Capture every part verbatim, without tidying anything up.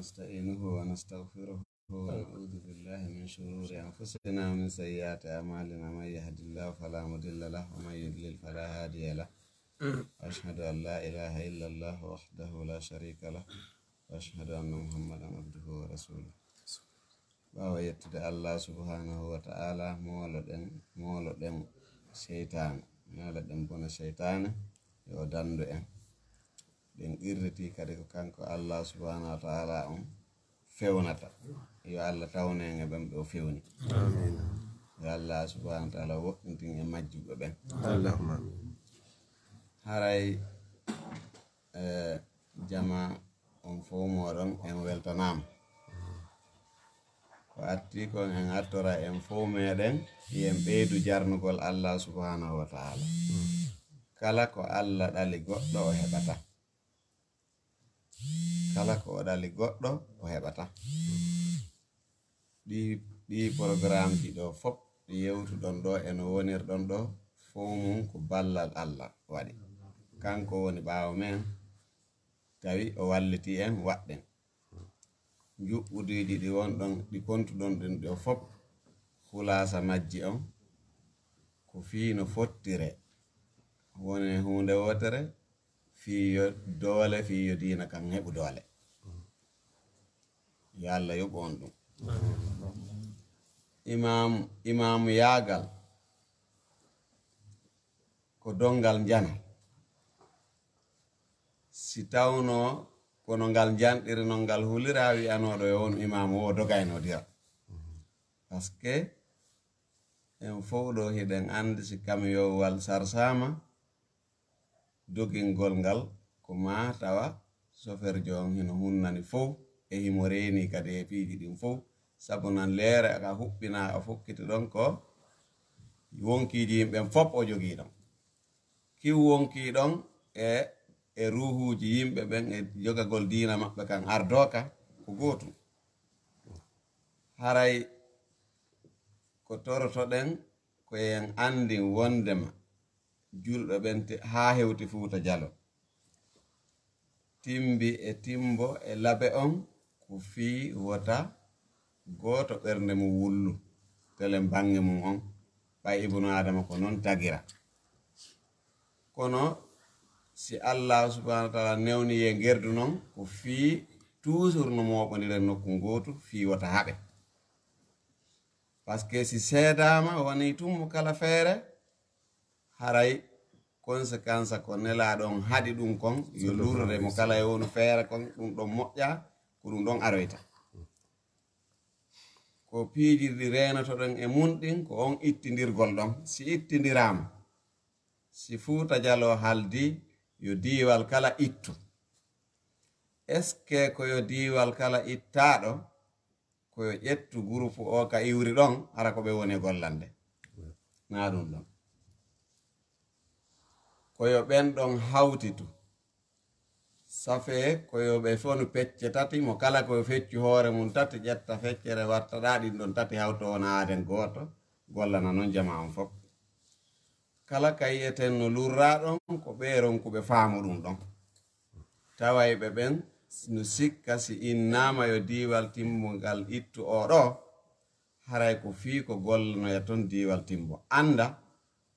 ونستعينه ونستغفره ونعوذ بالله من شرور أنفسنا ومن سيئات أعمالنا. من يهد الله فلا مضل له ومن يضلل فلا هادي له. وأشهد أن لا إله إلا الله وحده لا شريك له. وأشهد أن محمدا عبده ورسوله. Ɓaawo yettude Allah subhanahu wa ta'ala, mooloɗen, mooloɗen seytaane, mooloɗen bona seytaane, yo o dandu en. Ɗen qirritii kadi ko kanko Allah subhanahu wa ta'ala on fewnata. Yo Allah tawnu en e ɓen ɓe o fewni. Yo Allah subhanahu wa ta'ala woɗɗintin e majjuɓe ɓen. Allahumma amin. Haray, eh, jama on fow mooɗon en weltanaama. Ko artii kon en artora en fow meɗen, yen ɓeydu jarnugol Allah subhanahu wa ta'ala. Kala ko Allah ɗali goɗɗo o heɓata. Kala ko o ɗali goɗɗo o heɓata. Ɗi, ɗi programmeji ɗo fop ɗi yewtuɗon ɗo e no wonirɗon ɗo, fow mum ko ballal Allah waɗi. Kanko woni ɓaawo men, tawi o walliti en waɗɗen. Njuɓɓudiiji ɗi wonɗon, ɗi kontuɗon ɗin ɗo fop, hulaasa majji on, ko fii no fottire. Wone huunde wootere, fii yo doole, fii yo diina kan heɓu doole. Yo Allah yoɓu on ɗum. Imam, imaamu yaagal ko donngal njanal. Si tawno kono ngal njanɗiri non ngal hulira, wi'anooɗo yo wonu imaamu o dogayno dira. Parce que en fow ɗo hiɗen anndi si kamiyowal sarsaama, dogingol ngal ko maa tawa soferjo on hino hunnani fow e himo reeni kadi e piiji ɗin fow. Sabu nan leere ka huɓɓinaa o fokkiti ɗon ko wonkiiji yimɓe fop o jogii ɗon. Kiw wonkii ɗon e, e ruuhuuji yimɓe ɓen e jogagol diina maɓɓe kan ardooka ko gootum. Haray ko torotoɗen ko en anndin wonndema julɓe ɓen te-, haa hewti Fuuta Jalo. Timbi e timbo e labe on ko fii wota gooto ɓernde mum wullu, telen baŋŋe mum on, ɓay Ibnu Aadama ko non tagira. Kono si Allah subhanahu wa ta'ala newni ye ngerdu non, ko fii toujours no mooɓondiren nokku ngootu fii wota haɓe. Parce que si seedaama woni tun mo kala feere, haray conséquence ko nelaaɗo on haɗi ɗum kon, yo lurre mo kala e wonu feere kon, ɗum ɗon moƴƴa, ko ɗum ɗon aroyta. Ko piiji ɗi reenotoɗen e mun ɗin, ko on ittindirgol ɗon. Si ittindiraama, si Fuuta Jaloo haldi, yo diiwal kala ittu. Est-ce que ko yo diiwal kala ittaaɗo, ko yo ƴettu gurupu o ka iwri ɗon, hara ko ɓe woni e gollande? Naa ɗum ɗon. Ko yo ɓen ɗon hawtitu. Safee ko yo ɓe fonu pecce tati, mo kala ko yo feccu hoore mum tati, ƴetta feccere, watta ɗa ɗin ɗon tati, hawto wona aaden gooto, gollana non jamaa on fof. Kala ka yi'eten no lurraa ɗon, ko ɓee ronkuɓe faamu ɗum ɗon. Tawayɓe ɓen no sikka si innaama yo diiwal timmungal ittu oo ɗoo, haray ko fii ko gollanoya ton diiwal timbo. Annda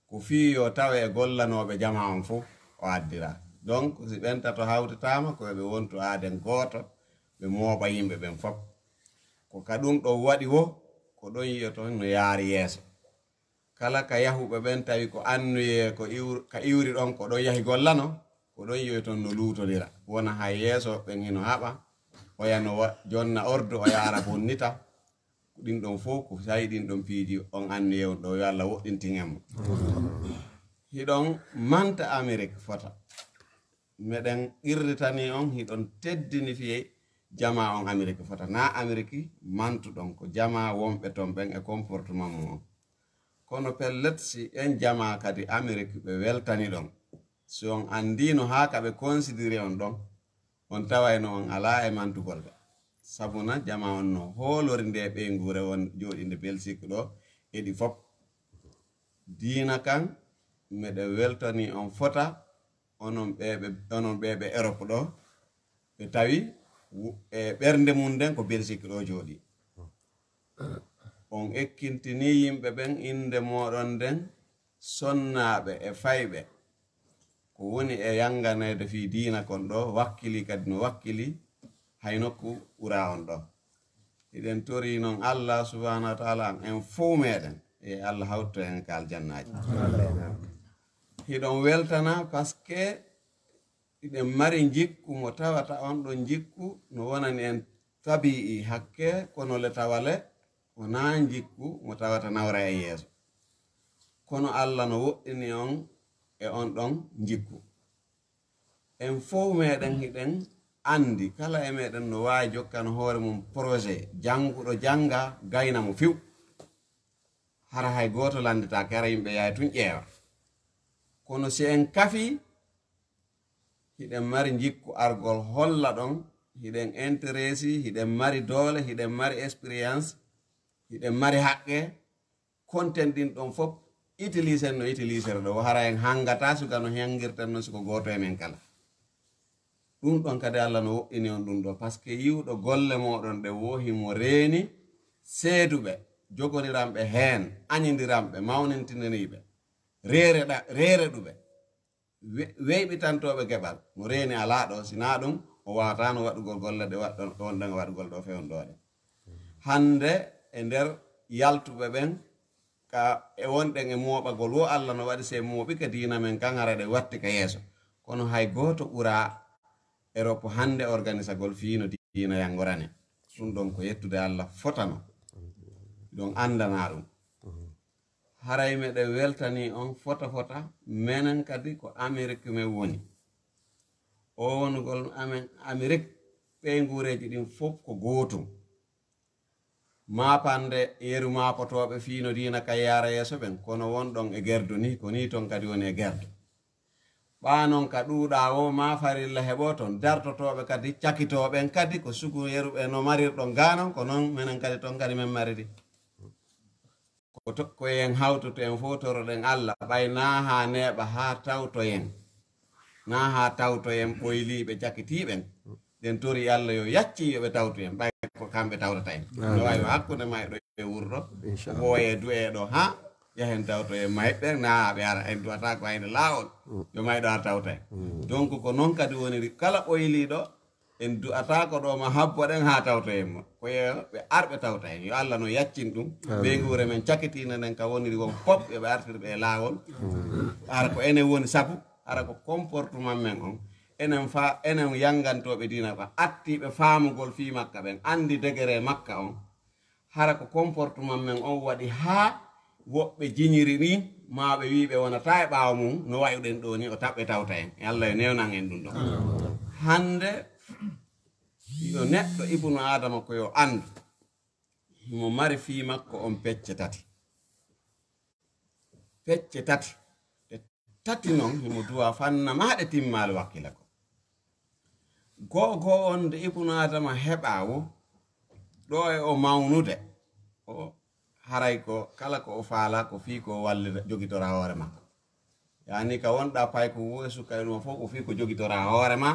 ko fii yo tawe e gollanooɓe jamaa on fof o addira. Donc, si ɓen tato hawtitaama, ko yo ɓe wontu aaden gooto, ɓe mooɓa yimɓe ɓen fof. Ko ka ɗum ɗon waɗi wo, ko ɗon yi'oton no yaari yeeso. Kala ka yahuɓe ɓen tawi ko annuyee ko iwr-, ka iwri ɗon ko ɗon yahi gollano, ko ɗon yi'oton no luutondira. Wona hay yeeso ɓen hino haɓa, oya no wa-, jonna ordu, oya ara bonnita. Ko ɗin ɗon fof ko sayi ɗin ɗon piiji on annuyee on ɗo, yo Allah woɗɗintin en mo. Hiɗon manta Amerik fota. Meɗen qirritanii on, hiɗon teddini fii jamaa on Amerik fota. Naa Amerik mantuɗon, ko jamaa wonɓe ton ɓen e comportement mum on. Kono pellet, si en jamaa kadi Amerik ɓe weltani ɗon, si on anndiino haa ka ɓe considéré on ɗon, on tawayno on alaa e mantugol ɓe. Sabuna jamaa on no hoolori ndee ɓeynguure won jooɗiinde Belgique ɗoo e ɗi fof. Diina kan, meɗen weltanii on fota, onon ɓee ɓe, onon ɓee ɓe Europe ɗoo, ɓe tawi wu-, e ɓernde mum nden ko Belgique ɗo jooɗi. On ekkintinii yimɓe ɓen innde mooɗon nden, sonnaaɓe e fayɓe. Ko woni e yannganeede fii diina kon ɗo, wakkilii kadi no wakkilii, hay nokku ɓuraa on ɗo. Hiɗen torii non Allah subhanahu wa taala en fow meɗen, e Allah hawto en ka aljannaaji. Hiɗon weltana parce que hiɗen mari njikku mo tawata on ɗon njikku no wonani en tabi'i hakke, kono le tawale wonaa njikku mo tawata nawra e yeeso. Kono Allah no woɗɗini on e on ɗon njikku. En fow meɗen hiɗen anndi, kala e meɗen no waawi jokkano hoore mum projet, jannguɗo jannga, gayna mo few. Hara hay gooto lannditaake, hara yimɓe yahay tun ƴeewa. Kono si en kafii, hiɗen mari njikku argol holla ɗon, hiɗen intéressé, hiɗen mari doole, hiɗen mari expérience, hiɗen mari haqqe, konten ɗin ɗon fof, utilisé no utilisé ɗo, hara en hanngata suka no hanngirten no suko gooto e men kala. Ɗum ɗon kadi Allah no woɗɗini on ɗum ɗo, parce que yi'uɗo golle mooɗon ɗe woo himo reeni seeduɓe, jogoniranɓe heen, añindiranɓe, mawnintiniriiɓe, reere ɗa-, reere ɗuɓe. We-, weyɓitantooɓe geɓal, mo reeni alaa ɗo, sinaa ɗum, o waawataano waɗugol golle ɗe waɗɗon, wonɗen e waɗugol ɗo fewndo ɗe. Hannde e nder yaltuɓe ɓen, ka e wonɗen e mooɓagol, wo Allah no waɗi se mooɓi ka diina men kan, hara ɗe watti ka yeeso. Kono hay gooto ɓuraa Europe hannde organisagol fii no diina yanngorane. Ɗum ɗon ko yettude Allah fotano. Ɗon anndanaa ɗum. Haray meɗen weltanii on fota fota, menen kadi ko Amerik men woni. O wonugol amen Amerik, ɓeynguureeji ɗin fof ko gootum. Maapande yeru maapotooɓe fii no diina kay yaara yeeso ɓen, kono won ɗon e gerdo ni, ko nii ton kadi woni e gerdo. Ɓaa non ka ɗuuɗaa woo, maa farilla heɓoo ton, dartotooɓe kadi, cakitooɓen kadi, ko sugu yeru ɓe no marirɗon gaa non, ko non menen kadi ton kadi men mariri. Ko to-, ko en hawtoto en fof toroɗen Allah, ɓay naa haa neeɓa haa tawtoyen. Naa haa tawtoyen ɓoyliiɓe cakitiiɓen. Ɗen tori Allah yo yaccin yo ɓe tawtoyen, ɓay ko kamɓe tawtata en. Amiin. No waawi hakkunde mayɗo e wurɗo, inchallah, ɓooye du'ee ɗo, haa yahen tawtoyen mayɓe, naa ɓe ara, en du'ataa ko hayde laawol, mm, yo mayɗo ar tawta en. Mm. Donc ko non kadi woniri, kala ɓoyliiɗo, en du'ataa ko ɗo ma habbo ɗen haa tawtoyen mo. Ko yo ɓe ar ɓe tawta en. Yo Allah no yaccin ɗum. Amiin. Ɓeynguure men cakitiinde nden ka woniri won fof, yo ɓe artir ɓe e laawol. Mm. Hara ko enen woni sabu, hara ko comportement men on. Enen fa, enen yanngantooɓe diina ko attiiɓe faamugol fii makka ɓen, anndi degré makka on. Hara ko comportement men on waɗi haa woɓɓe jiñiri ni, maa ɓe wii ɓe wonataa e ɓaawo mum, no wayuɗen ɗoo ni, o taɓɓe tawta en. E Allah yo newnan en ɗum ɗon. Hannde, yo neɗɗo ibnu Aadama ko yo anndu, himo mari fii makko on pecce tati. Pecce tati. Ɗe tati non, himo duwa fanna maa ɗe timmaali wakkila ko. Goo goo on nde ibnu Aadama heɓaa wo, ɗo e o mawnude, o haray ko kala ko o faala ko fii ko wallira, jogitora hoore makko. Yaani ka wonɗaa pay ko wo e suka e ɗum fof ko fii ko jogitora hoore ma,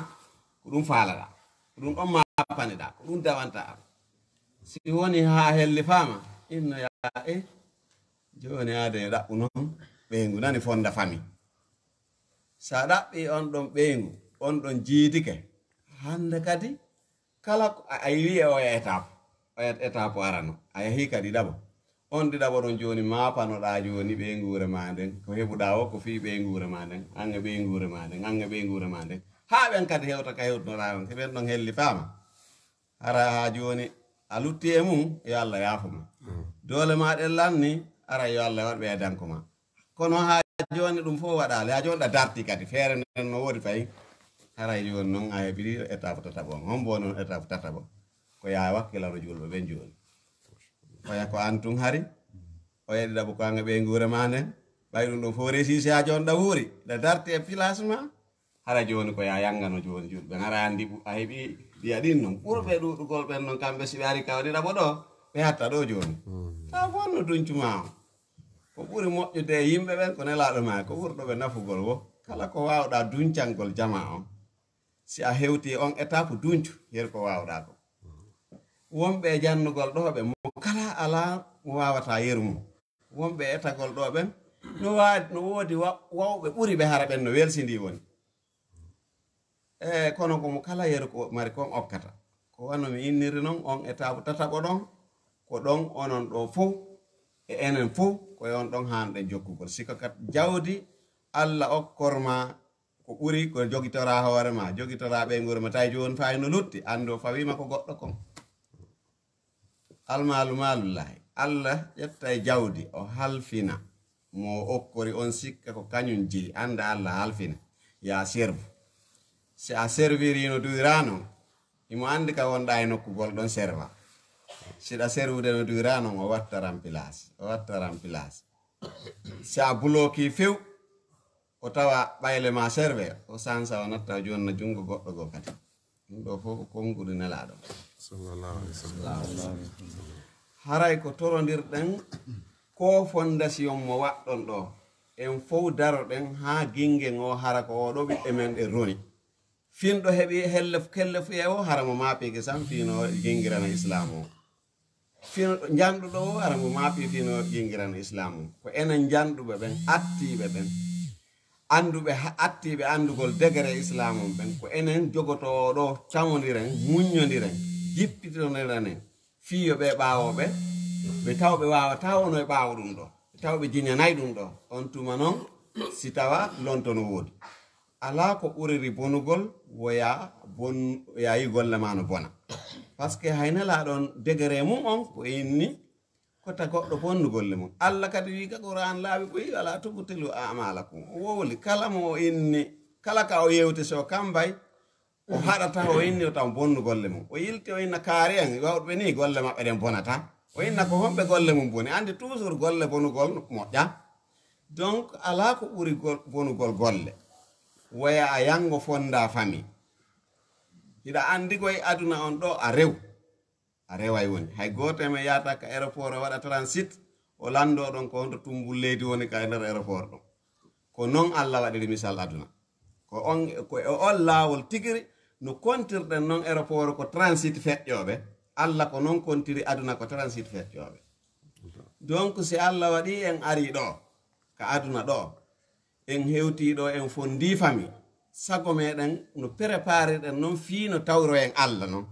ko ɗum faalaɗaa. Ko ɗum ɗon maapaniɗaa, ko ɗum dawantaa. Si woni haa hellifaama, inno yaa e, jooni aade e ɗaɓɓu non, ɓeyngu nani fonda fami. Sa ɗaɓɓii on ɗon ɓeyngu, on ɗon jiidike, hannde kadi kala ko a, a yi'ii e oya étape, oya étape arano, a yahii ka ɗiɗaɓo. On ɗiɗaɓo ɗon jooni maapanoɗaa jooni ɓeynguure maa nden, ko heɓuɗaa o ko fii ɓeynguure maa nden, an e ɓeynguure maa nden, an e ɓeynguure maa nden. Haa ɓen kadi hewta ka hewtunoɗaa on, si ɓen ɗon hellifaama. Hara haa jooni a lutti e mum, yo Allah yaafo ma. Mm. Doole maa ɗen lanni, hara yo Allah waɗ ɓe e danko ma. Kono haa jooni ɗum fof waɗaali, haa jooni ɗa darti kadi, feere nden no woodi fayi. Haray jooni noon a heɓiri étape tataɓo on. Hombo noon étape tataɓo? Ko yaa wakkilano julɓe ɓen jooni. Oya ko an tun hari, oya ɗiɗaɓo ko an e ɓeynguure maa nden. Ɓay ɗum ɗon fof resisi haa jooni ɗa wuuri, ɗa darti e place ma. Hara jooni ko yaa yanngano jooni julɓe ɓen. Hara anndi ɓu-, a heɓi ɗiya ɗin noon. Ɓurɓe ɗuuɗugol ɓen noon kamɓe si ɓe ari ka o ɗiɗaɓo ɗo, ɓe hatta ɗo jooni. Mm. Taw ko honno duñcu maa on? Ko ɓuri moƴƴude e yimɓe ɓen ko nelaaɗo maa, ko ɓurɗo ɓe nafugol wo. Kala ko waawɗaa duñcangol jamaa on. Si a hewti on étape, duñcu, yeru ko waawɗaa ko. Wonɓe e jannugol ɗo ɓe mo kala alaa mo waawata yeru mum. Wonɓe e etagol ɗo ɓen no wa-, no woodi wa-, wawɓe ɓuri ɓe hara ɓen no welsindi woni. E kono ko mo kala yeru ko mari kon okkata. Ko wano mi inniri non, on étape tataɓo ɗon, ko ɗon onon ɗo fow, e enen fow, ko e on ɗon haanɗen jokkugol. Sika kat jawdi Alla okkor ma ko ɓuri ko jogitora hoore ma, jogitora ɓeynguure ma, tawi jooni fay no lutti, anndu o fawima ko goɗɗo kon. Almaalu maalullahi, Alla ƴetta e jawdi, o halfina mo o okkori on, sikka ko kañum jeyi, annda Alla halfina, ya servu. Si a servirino duwirano, imo anndi ka wonɗa e nokkugol ɗon serva. Siɗa servude no duwirano, o watta remplace, o watta remplace. Si a bloki few, o tawa ɓayle ma serve, o sansa, o natta, o jonna junngo goɗɗo goo kadi. Ɗum ɗo fof ko konguɗi Nelaaɗo. Sallallahu alaihi wasallam. Haray ko torondirɗen ko fondation mo waɗɗon ɗo. En fof daroɗen haa gingen o, hara ko oɗo ɓiɓɓe men ɗen roni. Finɗo heɓi hellef-, kellefuye o, hara mo maapike sam fino jingirana Islam o. Fino njanɗuɗo o, hara mo maapi fino jingirana Islam o. Ko enen njanɗuɓe ɓen, attiiɓe ɓen, annduɓe ha-, attiiɓe anndugol degere Islam on ɓen, ko enen jogotoo ɗo, tamondiren, muññondiren, jippitondiren en. Fii yo ɓe ɓaawo ɓe, ɓe taw ɓe waawataa wono e ɓaawo ɗum ɗo. Ɓe taw ɓe jiñanay ɗum ɗo. On tuma non, si tawa lonto no woodi. Alaa ko ɓuriri bonugol, woya bon-, woya yi golle ma no bona. Parce que hay Nelaaɗo on, degere mum on, ko inni, ko ta goɗɗo bonnu golle mum. Alla kadi wi ka Qur'an laaɓi ɓuy, "Wala tubtilu a'malakum." O wowli, kala mo o inni, kala ka o yewti so kambay, o haɗata, o inni o taw bonnu golle mum. O yilti, o inna kaari en, wawɓe ni golle maɓɓe ɗen bonata. O inna ko homɓe golle mum boni. Andi toujours golle bonugol moƴƴa. Donc, alaa ko ɓuri gol-, bonugol golle. Woya a yango fonda famille. Hiɗa andi koy aduna on ɗo a rew. A reway woni. Hay gooto e men yaata ka aéroport o waɗa transit, o lando ɗon ko honto tumbul leydi woni ka e nder aéroport ɗon. Ko non Alla waɗiri misal aduna. Ko on, ko e on laawol tigiri no kontirɗen non aéroport ko transit feƴƴooɓe. Alla ko non kontiri aduna ko transit feƴƴooɓe. Donc si Alla waɗi en ari ɗo, ka aduna ɗo, en hewti ɗo, en fondi fami, sago meɗen no préparer ɗen non fii no tawro en Alla non.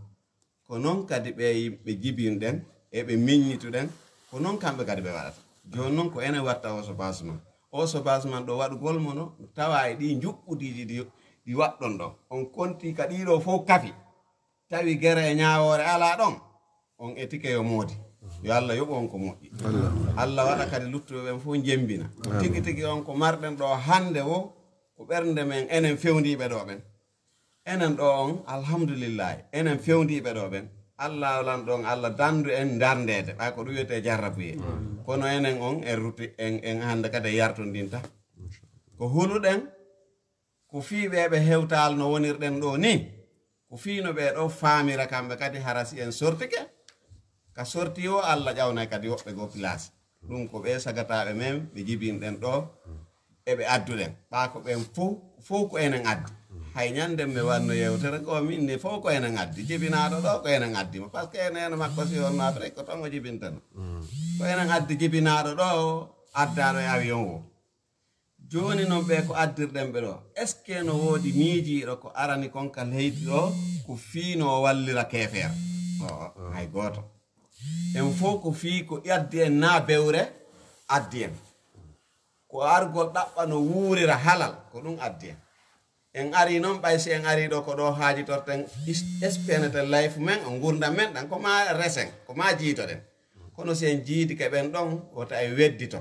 Ko non kadi ɓe yimɓe jibinɗen e ɓe miññituɗen, ko non kamɓe kadi ɓe waɗata. Jooni non ko enen watta o sobasman. O sobasman ɗo waɗugol mo no tawa e ɗi njuɓɓudiiji ɗi, ɗi waɗɗon ɗo. On konti ka ɗiɗo fof kafi. Tawi gere e ñaawoore alaa ɗon. On etike yo moodi. Yo Alla yoɓu on ko moƴƴi. Alla waɗa kadi luttuɓe ɓen fof njembina. Tigi tigi on ko marɗen ɗo hannde wo, ko ɓernde men enen fewndiiɓe ɗo ɓen. Enen ɗo on, alhamdulillahi, enen fewndiiɓe ɗo ɓen, Alla lan ɗon, Alla dandu en darndeede, ɓay ko ɗum wiyetee jarrabuye. Kono enen on, en ruti, en, en hannde kadi yartondinta. Ko huluɗen, ko fii ɓe ɓe hewtaal no wonirɗen ɗo ni, ko fii no ɓe ɗo faamira kamɓe kadi hara si en sortike, ka sorti o, Alla ƴawnay kadi woɓɓe goo place. Ɗum ko ɓe sagataaɓe men, ɓe jibinɗen ɗo, e ɓe adduɗen. Ɓaa ko ɓen fow, fow ko enen addi. Hay ñande mi wanno yewtere goo, min ni fow ko enen addi. Jibinaaɗo ɗo ko enen addi mo. Parce que neno makko si wonno Afrique, ko ton o jibinteno. Ko enen addi jibinaaɗo ɗo, addaaɗo e avion o. Jooni non ɓe ko addirɗen ɓe ɗo. Est-ce que no woodi miijiiɗo ko arani kon ka leydi ɗo, ko fii no wallira keefeer? O, hay gooto. En fow ko fii ko addi en naa bewre addi en. Ko argol ɗaɓɓa no wuurira halal, ko ɗum addi en. En ari non, ɓay si en ari ɗo, ko ɗo haajitorten, is-, espeneten life men, o ngurdam men ɗan, ko ma resen, ko ma jiitoɗen. Kono si en jiidike ɓen ɗon, wota en weddito.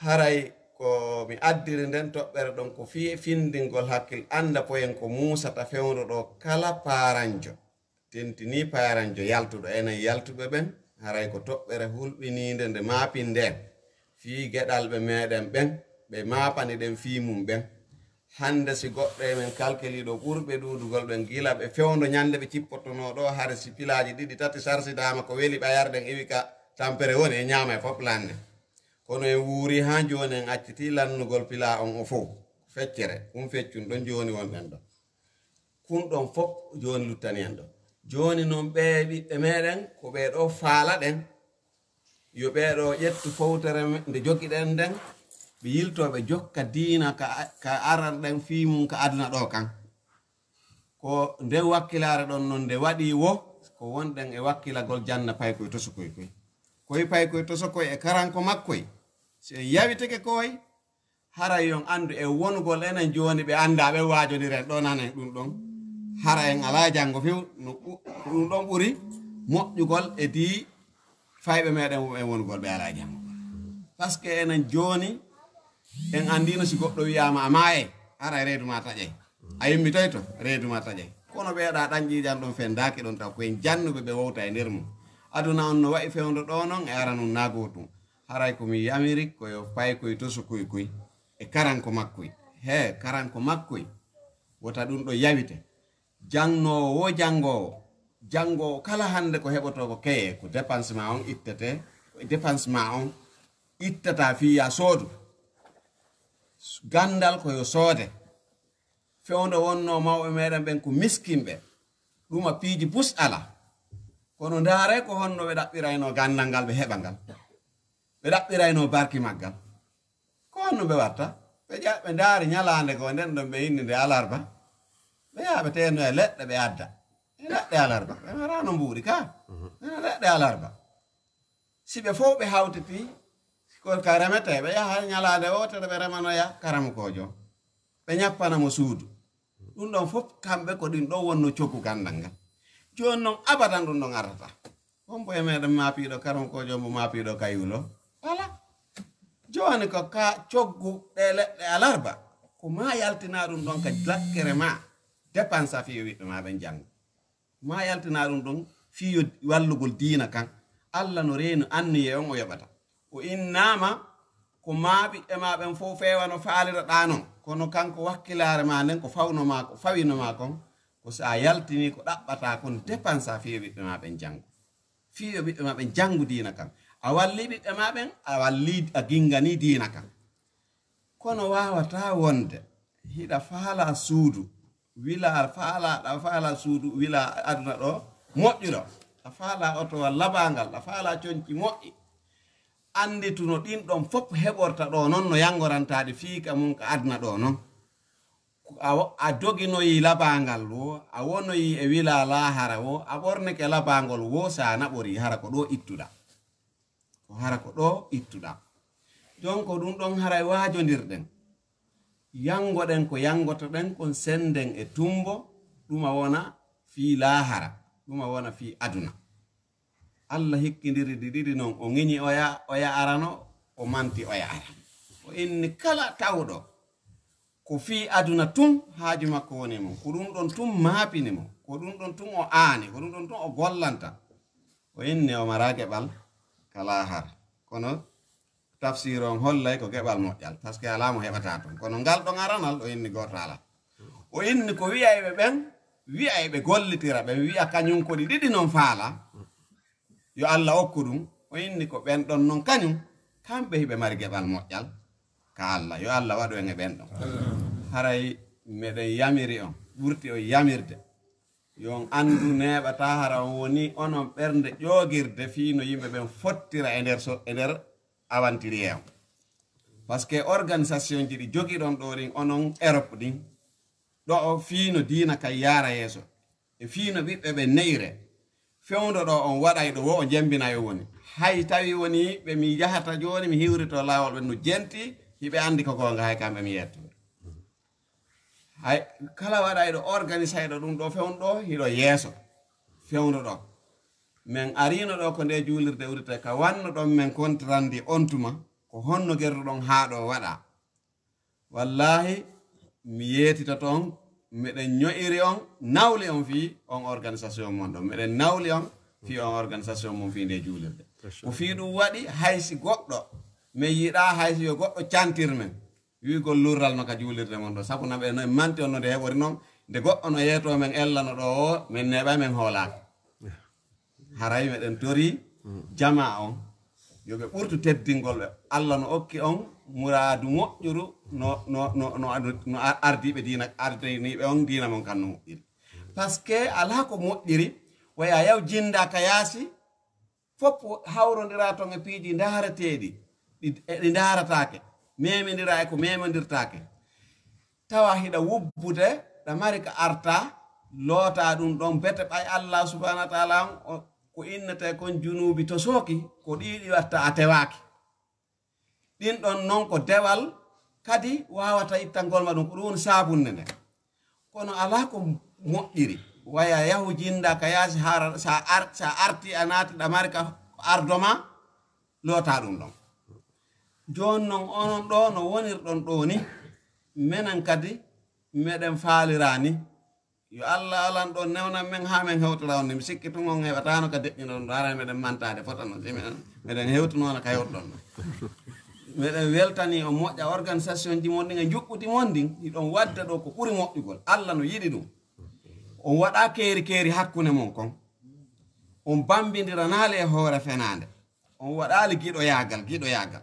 Haray ko mi addiri nden toɓɓere ɗon ko fii findingol hakkil, annda poyen ko muusata fewndo ɗo kala paaranjo. Tentini paaranjo yaltuɗo, enen yaltuɓe ɓen, haray ko toɓɓere hulɓiniinde nde maapinden fii geɗalɓe meɗen ɓen, ɓe maapani ɗen fii mum ɓen. Hannde si goɗɗo e men kalkeliiɗo ɓurɓe ɗuuɗugol ɓen gila ɓe fewndo ñande ɓe cippottonoo ɗo, hare si pilaaji ɗiɗi tati sarsidaama ko weli ɓayarɗen iwi ka tampere woni e ñaama e fof lanne. Kono en wuuri haa jooni en accitii lannugol pilaa on o fow. Feccere, ɗum feccun ɗon jooni wonɗen ɗo. Kun ɗon fof jooni luttani en ɗo. Jooni noon ɓee ɓiɓɓe meeɗen, ko ɓee ɗo faalaɗen. Yo ɓee ɗo ƴettu fowtere me-, nde jogiɗen nden, ɓe yiltoo ɓe jokka diina ka, ka aranɗen fii mum ka aduna ɗo kan. Ko nden wakkilaare ɗon non nde waɗi wo, ko wonɗen e wakkilagol janna paykoy tosokoy koy. Koy paykoy tosokoy e karanko makkoy. Si en yawitike koy, haray on anndu e wonugol enen jooni ɓe anndaa ɓe waajondira en ɗo nanen ɗum ɗon. Hara en alaa janngo few, no ɓu-, ko ɗum ɗon ɓuri moƴƴugol e dii fayɓe meeɗen wonɓe wonugol ɓe alaa janngo. Parce que enen jooni en anndino si goɗɗo wiyaama a maayay, haray reedu ma taƴay. A immitoyto, reedu ma taƴay. Kono ɓeeɗa ɗan ƴiiƴan ɗon fenndaaki ɗon taw ko en jannuɓe ɓe wowta e nder mum. Aduna on no wa'i fewndo ɗo non e ara nun naa gootum. Haray ko mi yamiri ko yo paykoy tosokoy koy e karanko makkoy. He, karanko makkoy. Wota ɗum ɗo yawite. Jangnoowo wo janngoowo. Janngoowo kala hannde ko heɓotoo ko keye, ko dépense ma on ittete, ko dépense ma on ittata fii ya soodu. Ganndal ko yo soode. Fewndo wonnoo mawɓe meeɗen ɓen ko miskinɓe. Ɗuma piiji bus ala. Kono ndaare ko honno ɓe ɗaɓɓiraynoo ganndal ngal ɓe heɓa ngal. Ɓe ɗaɓɓiraynoo barki maggal. Ko honno ɓe watta? Ɓe ƴa-, ɓe ndaari ñalaande goo nden ɗon ɓe inni nde alarba. Ɓe yaha ɓe teeno e leɗɗe ɓe adda. E leɗɗe alarba. Ɓe maraano mbuuɗi ka. Ɓe leɗɗe alarba. Si ɓe fow ɓe hawtiti, ko ka remetee, ɓe yaha ñalaande wootere ɓe remanoya karamokoojo. Ɓe ñappana mo suudu. Ɗum ɗon fof kamɓe ko ɗin ɗon wonno coggu ganndal ngal. Jooni noon abadan ɗum ɗon artata. Hombo e meɗen maapiiɗo karamokoojo mbo maapiiɗo kayulo? Wala. Jooni ko ka coggu ɗe leɗɗe alarba. Ko ma yaltina ɗum ɗon ka lakkere ma. Dépense a fii ɓiɓɓe ma ɓen janngo. Ma yaltina ɗum ɗon fii yo wallugol diina kan. Alla no reenu anniye on o yoɓata. O innaama ko ma ɓiɓɓe ma ɓen fof feewano faaliraɗaa non. Kono kanko wakkilaare ma nden ko fawno ma, ko fawino ma kon, ko si a yaltini ko ɗaɓɓata kon dépense a fii yo ɓiɓɓe ma ɓen janngo. Fii yo ɓiɓɓe ma ɓen janngu diina kan. A walli ɓiɓɓe ma ɓen, a walli, a gingani diina kan. Kono waawataa wonde hiɗa faalaa suudu, wilaa, faalaa, ɗa faalaa suudu, wilaa aduna ɗo moƴƴuɗo. Ɗa faalaa otowal labaangal, ɗa faalaa conci moƴƴi. Annditu no ɗin ɗon fof heɓorta ɗo, non no yanngorantaade fii ka mum ka aduna ɗo non. A wo-, a doginoyi labaangal wo, a wonoyi e wilaa laahara wo, a ɓornike labaangol wo, so a naɓorii, hara ko ɗo ittuɗaa. Ko hara ko ɗo ittuɗaa. Jooni ko ɗum ɗon haray waajondirɗen. Yanngoɗen ko yanngotoɗen kon, sennden e tummbo, ɗuma wona fii laahara, ɗuma wona fii aduna. Alla hikkindiri ɗi ɗiɗi non, o ŋiñi oya, oya arano, o manti oya arano. O inni kala tawɗo ko fii aduna tun haaju makko woni mo, ko ɗum ɗon tun maapini mo, ko ɗum ɗon tun o aani, ko ɗum ɗon tun o gollanta. O inni o maraa geɓal ka laahara. Kono tafsiir on hollay ko geɓal moƴƴal, parce que alaa mo heɓata ton. Kono ngal ɗon aranal o inni gooto alaa. O inni ko wi'ayɓe ɓen, wi'ayɓe gollitira ɓen, wi'a kañum ko ɗi ɗiɗi non faala, yo Alla okku ɗum. O inni ko ɓen ɗon non kañum, kamɓe hiɓe mari geɓal moƴƴal ka Alla. Yo Alla waɗu en e ɓen ɗon. Haray meɗen yamiri on, ɓurti on yamirde. Yo on anndu neeɓataa hara on woni onon ɓernde ƴoogirde fii no yimɓe ɓen fottira e nder so, e nder aventurier on. Parce que organisation ji ɗi jogiɗon ɗo ɗin, onon Europe ɗin, ɗo o fii no diina kay yaara yeeso, e fii no ɓiɓɓe ɓen neyre. Fewndo ɗo on waɗay ɗo wo o jembinay o woni. Hay tawi woni ɓe mi yahata jooni mi hiwrito laawol ɓen no jenti, hiɓe anndi ko goonga hay kamɓe mi yetto. Hay kala waɗayɗo organisayɗo ɗum ɗo fewndo ɗo hiɗo yeeso fewndo ɗo. Min ariino ɗo ko nde juulirde urite ka wanno ɗon min kontirandi on tuma ko honno gerɗo ɗon haa ɗo waɗa. Wallaahi mi yeetitoto on, miɗen ño'iri on, nawli on fii on organisation mon ɗon. Miɗen nawli on fii on organisation mon fii nde juulirde. Ko fii ɗum waɗi hay si goɗɗo min yiɗaa hay si yo goɗɗo cantir min. Wi'ugol lurral no ka juulirde mon ɗo. Sabu na ɓe no en manti on no nde heɓori non, nde goɗɗo no yeeto men ellano ɗo o, men neeɓay men hoolaaka. Haray meɗen tori jamaa on, yo ɓe ɓurtu teddingol ɓe. Alla no okki on muraadu moƴƴuru no, no, no, no, no ar-, ardiiɓe diina, ardiniiɓe on diina mon kan no moƴƴiri. Parce que alaa ko moƴƴiri, waya yaw jinda ka yaasi, fof hawrondira toon e piiji ndaarateeɗi, ɗi, e ɗi ndaarataake, memindira e ko memondirtaake. Tawa hiɗa wubbude, ɗa mari ka arta, loota ɗum ɗon, bete ɓay Allah subhanahu wa taala on, o, ko innete kon junuubi to sooki, ko ɗiɗi watta a tewaaki. Ɗin ɗon non ko dewal kadi wawata ittangol ma ɗum, ko ɗum woni sabunde nde. Kono alaa ko moƴƴiri. Waya yahu jinda ka yaasi hara sa, ar, sa arti a naati ɗa mari ka ardo ma, loota ɗum ɗon. Jooni non onon ɗo no wonirɗon ɗo ni, menen kadi meɗen faalirani. Yo Allah alan ɗon newnan men haa men hewtora on. Mi sikki tun on heɓataano ka deƴƴinon ɗo, haray meɗen mantaade fota non. Si meɗen, meɗen hewtunoona ka hewtuɗon ɗo. Meɗen weltani on moƴƴa organisation ji mon ɗin e njuɓɓudi mon ɗin, hiɗon wadda ɗo ko ɓuri moƴƴugol. Allah no yiɗi ɗum. On waɗa keeri keeri hakkunde mon kon. On bambindiranaali e hoore fenaande. On waɗaali giɗoyaagal, giɗoyaagal.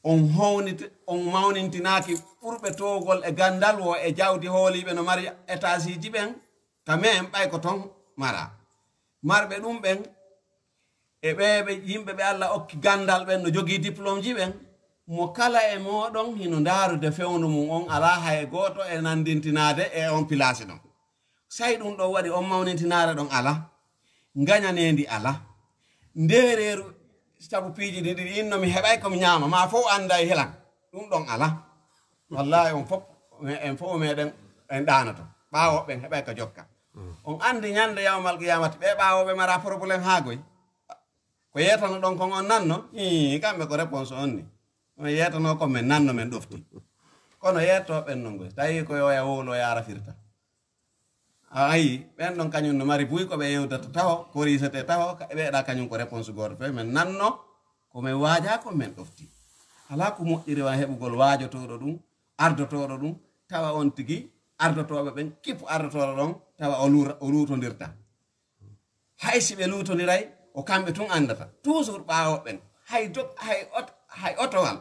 On hownit-, on mawnintinaaki ɓurɓe toowgol e ganndal wo e jawdi hooliiɓe no mari etaasiiji ɓen, ka meen ɓay ko ton mara. Marɓe ɗum ɓen e ɓee ɓe yimɓe ɓe Allah okki ganndal ɓen no jogii diplôme ji ɓen, mo kala e mooɗon hino ndaarude fewndo mum on, alaa hay gooto e nanndintinaade e on pilaasi ɗon. Say ɗum ɗon waɗi on mawnintinaare ɗon ala, ngañaneendi ala, ndeereeru sabu piiji ɗi, ɗi inno mi heɓay ko mi ñaama, maa fof annda e helan, ɗum ɗon ala. Wallahi on fof, en fof meɗen en ɗaanoto, ɓaawo ɓen heɓay ko jokka. On anndi ñande yawmal qiyamati, ɓe ɓaawo ɓe mara problème haa goy. Ko yeetano ɗon kon on nanno, ii, kamɓe ko réponse on ni. On yeetano kon men nanno men ɗofti. Kono yeettooɓe ɓen non goy, tawi ko yo ya wowlo yaara firta. A ayi, ɓen ɗon kañum no mari buy ko ɓe yewtata taho, ko risete taho, ka-, ɓe ɗa kañum ko réponse gooto. Fe men nanno, ko men waaja, ko men ɗofti. Alaa ko moƴƴiri wa heɓugol waajotooɗo ɗum, ardotooɗo ɗum, tawa on tigi ardotooɓe ɓen, kippu ardotooɗo ɗon, tawa o luura-, o luutondirta. Hay si ɓe luutondiray, o kamɓe tun anndata. Toujours ɓaawo ɓen. Hay dok-, hay ot-, hay otowal,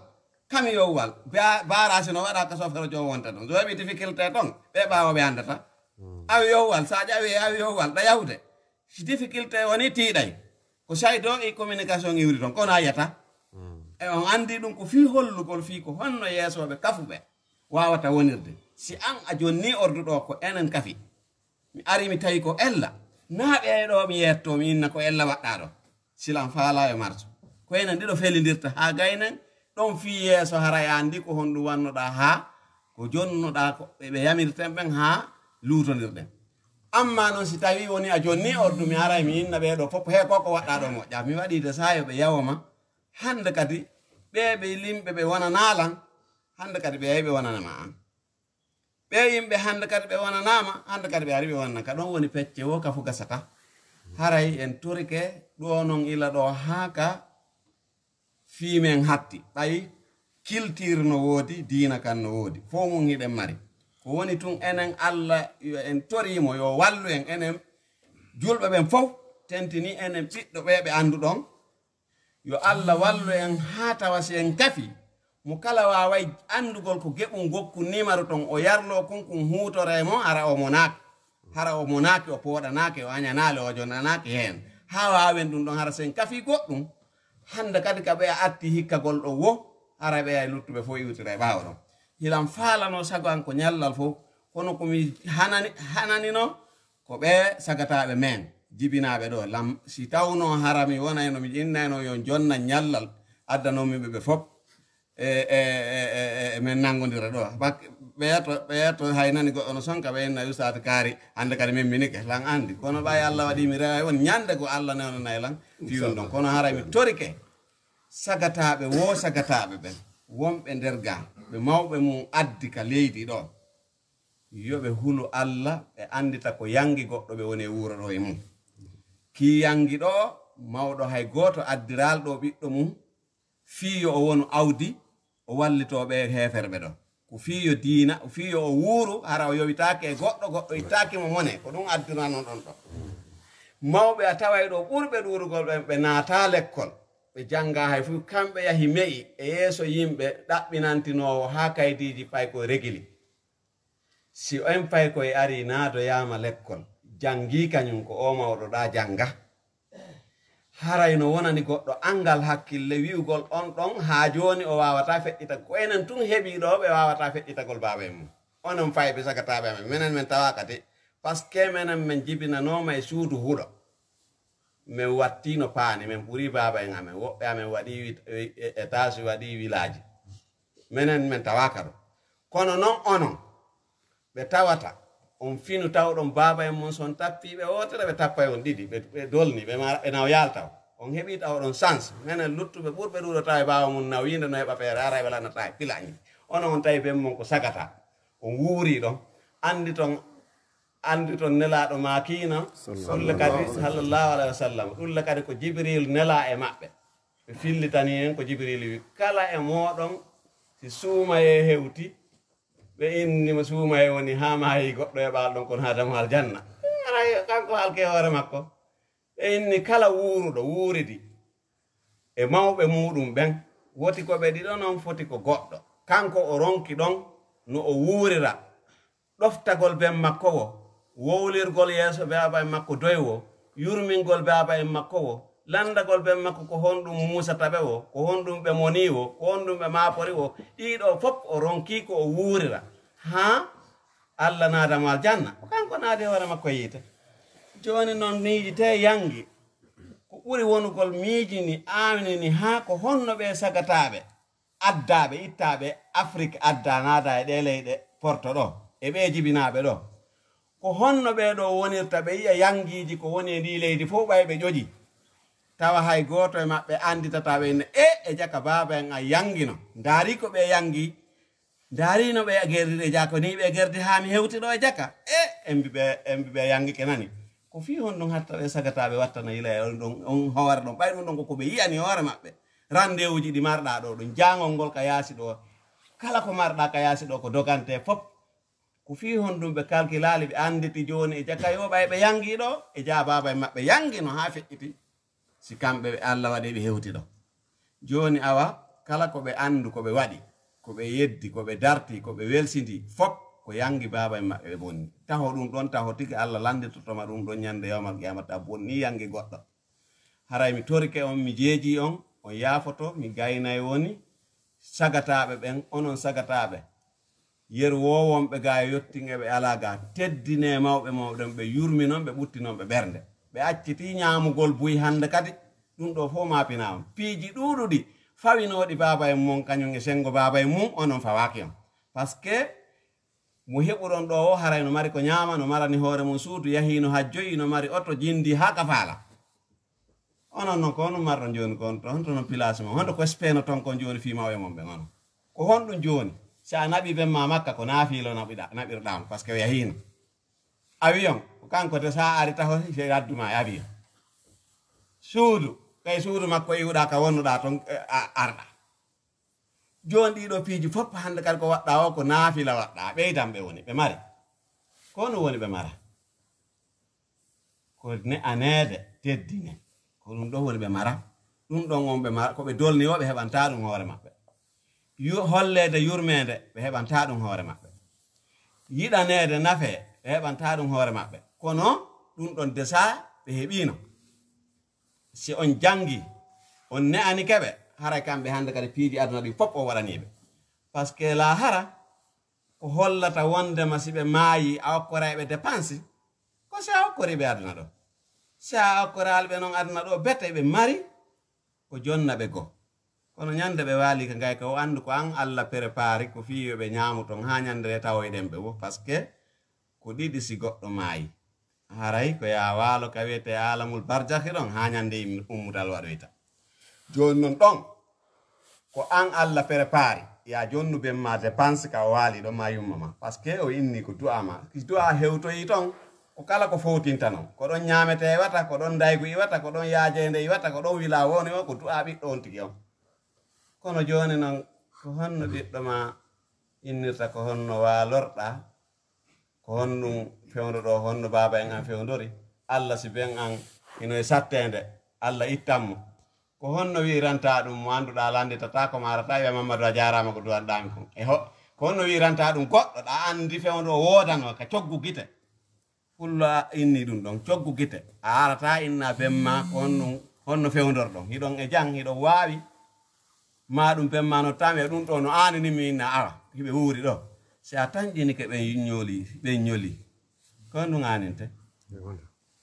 kamiyowal, ba-, baaraasi no waɗa ka sofero joom wonta ɗon. So heɓi difficulté ton, ɓe ɓaawo ɓe anndata. Awiyowal, sa ƴawi awiyowal, ɗa yahude. Si difficulté woni, tiiɗay. Ko say do e communication iwri ton, kono a yiyata. E on anndi ɗum ko fii hollugol fii ko honno yeesooɓe kafuɓe wawata wonirde. Si an a jonni ordu ɗo ko enen kafi. Mi ari mi tawi ko ella. Naa ɓe ɗo mi yetto mi inna ko ella waɗɗa ɗo. Silan faala e marso. Ko enen ɗiɗo felindirta haa gaynen ɗon fii yeeso hara e anndi ko honɗum wannoɗa haa ko jonnoɗa ko ɓe, ɓe yamirten ɓen haa luutondirɗen. Amma non si tawi woni a jonni ordu mi aray mi inna ɓe ɗo fof he ko ko waɗɗa ɗo moƴƴa. Mi waɗi de saayo ɓe yawoma. Hande kadi ɓe ɓe limɓe ɓe wonana lan. Hande kadi ɓe yahi ɓe wonana ma an. Ɓee yimɓe hannde kadi ɓe wonanaama, hannde kadi ɓe ari ɓe wonana ka ɗon woni pecce wo ka fu gasata. Haray en torike ɗo non ila ɗo haa ka fii men hatti. Ɓay kiltiir no woodi, diina kan no woodi. Fow mum hiɗen mari. Ko woni tun enen Alla yo en toriimo, yo wallu en, enen julɓe ɓen fow, tentini enen ɓiɗɗo ɓee ɓe annduɗon. Yo Alla wallu en haa tawa si en kafi, mo kala waaway anndugol ko geɓum gokku nimaru ton, o yarloo kun kun huutoree mo, hara o monaaki. Hara o monaaki, o pooɗanaaki, o añanaali, o jonanaaki heen. Haa waawen ɗum ɗon, hara si en kafi goɗɗum. Hannde kadi ka ɓeya atti hikkagol ɗo wo, hara ɓeya luttuɓe fof iwtira e ɓaawo ɗon. Hilan faalanoo sago an ko ñallal fof, kono ko mi hanani, hananino, ko ɓe sagataaɓe men, jibinaaɓe ɗo. Lam, si tawnoo hara mi wonayno, mi innayno yo jonna ñallal, addanoo min ɓe ɓe fof. E, e, e, e, e, e men nanngondira ɗo. Bak-, ɓe yetto, ɓe yetto hay nani goɗɗo no sonka, ɓe inna ustaat kaari, hannde kadi min minike, lan anndi. Kono ɓay Alla waɗi mi rewa on, ñande ko Alla newnanay lan, fiyun ɗon. Kono hara mi torike, sagataaɓe, wo sagataaɓe ɓen, wonɓe nder ga, ɓe mawɓe mum addi ka leydi ɗo. Yo ɓe hulu Alla, ɓe anndita ko yangi goɗɗo ɓe woni e wuuro ɗo e mum. Kii yangi ɗo, mawɗo hay gooto addiral ɗo ɓiɗɗo mum, fii yo o wonu awdi, o wallitoo ɓe heeferɓe ɗo. Ko fii yo diina, fii yo o wuuru, hara o yowitaake e goɗɗo, goɗɗo ittaaki mo mone, ko ɗum addirano ɗon ɗo. Mawɓe a taway ɗo ɓurɓe ɗuurugol ɓen, ɓe naata lekkol, ɓe jannga hay fuu, kamɓe yahi me'i e yeeso yimɓe ɗaɓɓinantinoowo haa kaydiiji pay ko regili. Si en pay koye ari naadoyaama lekkol, janngii kañum ko o mawɗo ɗaa jannga. Haray no wonani goɗɗo anngal hakkille wi'ugol on ɗon haa jooni o waawataa feƴƴita. Ko enen tun heɓii ɗoo ɓe waawataa feƴƴitagol baaba en mum. Onon fayɓe sagataaɓe amen, menen men tawaaka de. Parce que menen men jibinanooma e suudu huɗo. Men wattiino paane, men ɓurii baaba en amen. Woɓɓe amen waɗii wi-, e, e, etaas, waɗii wilaaji. Menen men tawaaka ɗo. Kono non onon, ɓe tawata on finu tawɗon baaba en mon son tappiiɓe wootere, ɓe tappay on ɗiɗi, ɓe, ɓe dolni, ɓe mara, ɓe naw yaaltaw. On heɓii taw ɗon sans. Menen luttuɓe ɓurɓe ɗuuɗo tawa e baaba mum naw wiinde no heɓa feere, ara ɓe lanata e pilañi. Onon on tawi ben mon ko sagata. On wuurii ɗon. Anndi ton, anndi ton nelaaɗo maakiina. Ɗulle kadi, sallallahu alaihi wa sallam. Ɗulle kadi ko Jibril nelaa e maɓɓe. Ɓe fillitanii en ko Jibril wi. Kala e mooɗon, si suumayee hewti, ɓe inni mo suumayee woni haa maayi goɗɗo e ɓaal ɗon, kono haa damo aljanna. Haray kanko halke hoore makko. Ɓe inni kala wuuruɗo, wuuridi e mawɓe muuɗum ɓen, woti ko ɓe ɗiɗo non, foti ko goɗɗo. Kanko o ronki ɗon no o wuurira. Ɗoftagol ben makko wo, wowlirgol yeeso baaba en makko doy wo, yurmingol baaba en makko wo, landagol ben makko ko honɗum muusata ɓe wo, ko honɗum ɓe monii wo, ko honɗum ɓe maapori wo, ɗiɗo fof o ronkii ko o wuurira. Haa Alla naada mo aljanna, ko kanko naadi hoore makko e yiite. Jooni non miijitee yangi, ko ɓuri wonugol miijini, aawnini haa ko honno ɓe sagataaɓe, addaaɓe, ittaaɓe Afrik adda naada e ɗee leyɗe Porto ɗo, e ɓee jibinaaɓe ɗo. Ko honno ɓee ɗo wonirta ɓe yi'a yangiiji ko woni e ndii leydi fof ɓay ɓe ƴoƴi. Tawa hay gooto e maɓɓe annditataa ɓe inne, e, e jaka baaba en a yangino. Ndaari ko ɓe yangi, ndaari no ɓe gerdi e jaka, ni ɓe gerdi haa mi hewti ɗo e jaka. E, en mbi ɓe, en mbi ɓe yangike nani. Ko fii honɗum hatta ɓe sagataaɓe wattana yila e on ɗon, on hoore ɗon. Ɓay ɗum ɗon ko ko ɓe yi'ani hoore maɓɓe. Randewuuji ɗi marɗaa ɗo ɗum, jaangol ngol ka yaasi ɗo. Kala ko marɗaa ka yaasi ɗo ko dogante fof. Ko fii honɗum ɓe kalkilaali, ɓe annditi jooni e jaka yo ɓay ɓe yangi ɗo, e jaa baaba en maɓɓe yangi no haa feƴƴiti. Si kamɓe ɓe Alla waɗi ɓe hewti ɗo. Jooni awa, kala ko ɓe anndu, ko ɓe waɗi, ko ɓe yeddi, ko ɓe darti, ko ɓe welsindi, fof ko yangi baaba en maɓɓe ɓe bonni. Taho ɗum ɗon, taho tigi Alla lannditoto ma ɗum ɗon ñande yawmal qiyamata, a bonni yangi goɗɗo. Haray mi torike on, mi jeeji on, on yaafoto, mi gaynay woni sagataaɓe ɓen, onon sagataaɓe. Yeru woo wonɓe gaa e yottin e ɓe alaa gaa, teddinee mawɓe mawɗen, ɓe yurminon, ɓe ɓuttinon ɓe ɓernde. Ɓe accitii ñaamugol buy hannde kadi, ɗum ɗoo fof maa pinaa on. Piiji ɗuuɗuɗi fawinooɗi baaba en mon, kañum e senngo baaba en mum, onon fawaaki on. Parce que mo heɓuɗon ɗoo o, haray no mari ko ñaama, no marani hoore mum suudu, yahiino hajjoyi, no mari oto, jindi haa ka faala. Onon non, ko honɗum marɗon jooni kon to, honto non place mon? Honto ko speno ton kon jooni fii mawɓe mon ɓen onon? Ko honɗum jooni? Si a naɓi ben ma Makka, ko naafiilo naɓiɗa, naɓirɗaa mo, parce que o yahiino. Avion, ko kanko de, sa ari taho, se addu ma e avion. Suudu, kay suudu makko iwɗaa ka wonnuɗaa ton, eh, a, arɗa. Jooni ɗiɗo piiji fof hannde kadi ko waɗɗaa o, ko naafila waɗɗaa. Ɓeydan ɓe woni, ɓe mari. Ko honɗum woni ɓe mara? Ko ne'aneede, teddine. Ko ɗum ɗon woni ɓe mara. Ɗum ɗon on ɓe mara, ko ɓe dolni o, ɓe heɓantaa ɗum hoore maɓɓe. Yu-, holleede yurmeende, ɓe heɓantaa ɗum hoore maɓɓe. Yiɗaneede nafee, ɓe heɓantaa ɗum hoore maɓɓe. Kono ɗum ɗon desaa, ɓe heɓiino. Si on janngi, on ne'anike ɓe, haray kamɓe hannde kadi piiji aduna ɗi fof o waɗanii ɓe. Parce que laahara, ko hollata wondema si ɓe maayi, a okkoray ɓe dépense, ko si a okkori ɓe aduna ɗo. Si a okkoraali ɓe non aduna ɗo, bete ɓe mari ko jonna ɓe goo. Kono ñande ɓe waali ka ngay ka, o anndu ko an Alla prépari ko fii yo ɓe ñaamu ton haa ñande nde tawoyɗen ɓe wo. Parce que ko ɗiɗi si goɗɗo maayi. Haray ko yaa waalo ka wiyetee aalamul barzakhi ɗon haa ñande im-, ummutal waɗoyta. Jooni non ɗon, ko an Alla prépari, yaa jonnu ben ma dépense ka o waali ɗon ma yumma ma. Parce que o inni ko du'a ma. Si du'a hewtoyi ton, ko kala ko fowtinta non. Ko ɗon ñaametee iwata, ko ɗon ndaygu iwata, ko ɗon yaajeende iwata, ko ɗon wilaa woni o, ko du'a ɓiɗɗo on tigi on. Kono jooni non, ko honno ɓiɗɗo ma innirta, ko honno waalorɗaa? Ko honɗum fewndo ɗo, honno baaba en an fewndori? Alla si ben an hino e satteende, Alla ittan mo. Ko honno wi'iranta ɗum mo annduɗaa lannditataa ko maarataa, wi'a Mammadu a jaaraama ko duwanɗaami kon. E ho-, Kono no wiranta ɗum goɗɗo ɗa anndi fewndo o woodano ka coggu gite. Pullo a inni ɗum ɗon coggu gite a arata inna bemma ko honɗum honno fewndorɗon hiɗon e jang hiɗon waawi. Ma ɗum bemma no tami e ɗum ɗo no aanini mi inna awa hiɓe wuuri ɗo. Si a tanƴinike ɓen ñoli ɓen ñoli ko honɗum aaninte?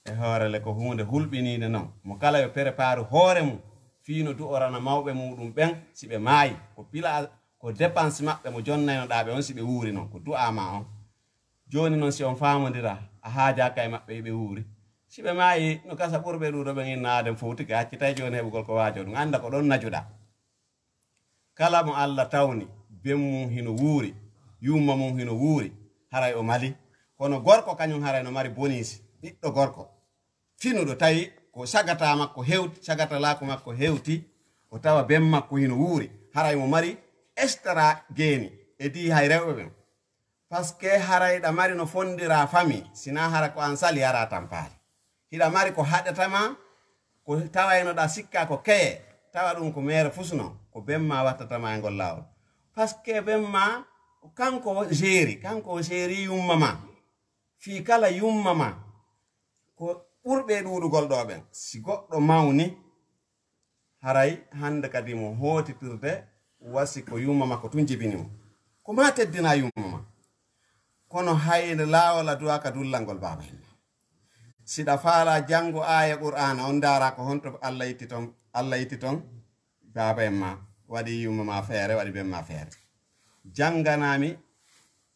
E hoorele ko huunde hulɓiniinde non mo kala yo pereparu hoore mum fii no du'orana mawɓe muuɗum ɓen si ɓe maayi ko pila ko depanse maɓɓe mo jonnaynoɗaa ɓe on si ɓe wuuri non ko du'aa ma on. Jooni non si on faamondira a haajaaka e maɓɓe hiɓe wuuri. Si ɓe maayi no gasa ɓurɓe ɗuuɗo ɓen inna aaden fowtike accitay jooni heɓugol ko waajo ɗum annda ko ɗon najuɗaa. Kala mo Alla tawni ben mum hino wuuri, yumma mum hino wuuri, haray o mali. Kono gorko kañum haray no mari bonisi, ɓiɗɗo gorko finuɗo tawi ko sagata makko hewti, sagatalaaku makko hewti, o tawa ben makko hino wuuri, haray mo mari extra geeni e di hay rewɓe ɓen. Parce que haray ɗa mari no fondira fami, sina hara ko an sali hara tampaali. Hiɗa mari ko haɗata ma ko tawayno ɗa sikka ko keye tawa ɗum ko mere fusno ko bemma wattata ma e ngol lawol. Parce que bemma kanko jeeri kanko o jeeri yumma ma fii kala yumma ma ko ɓurɓe ɗuuɗugol ɗo ɓen si goɗɗo mawni haray hannde kadi mo hootitirde wasi ko yumma makko tun jibini mo ko ma teddina yumma ma. Kono hayde laawol a duwaka dullangol baaba en ma siɗa faala janngo aaya qur'aana on ndaara ko honto allah itti ton allah itti ton baaba en ma waɗi yumma ma feere waɗi ben ma feere. Jannganami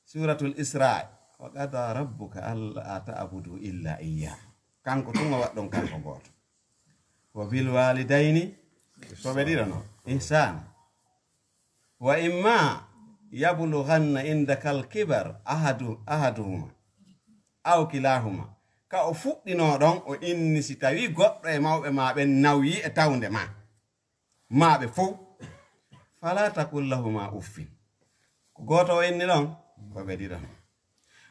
suratul isra wa qada rabbuka alla ta'budu illa iyyah. Kanko tun o waɗɗon kanko gooto. Wa bil walidayni ko ɓe ɗiɗo no ihsana. Wa imma yablughanna indaka al kibar ahadu ahaduhuma aw kilahuma ka o fuɗɗino ɗon o inni si tawi goɗɗo e mawɓe ma ɓen nawyi e tawnde ma ma ɓe fow fala taqul lahuma uffin. Ko gooto o inni ɗon ko ɓe ɗiɗo no.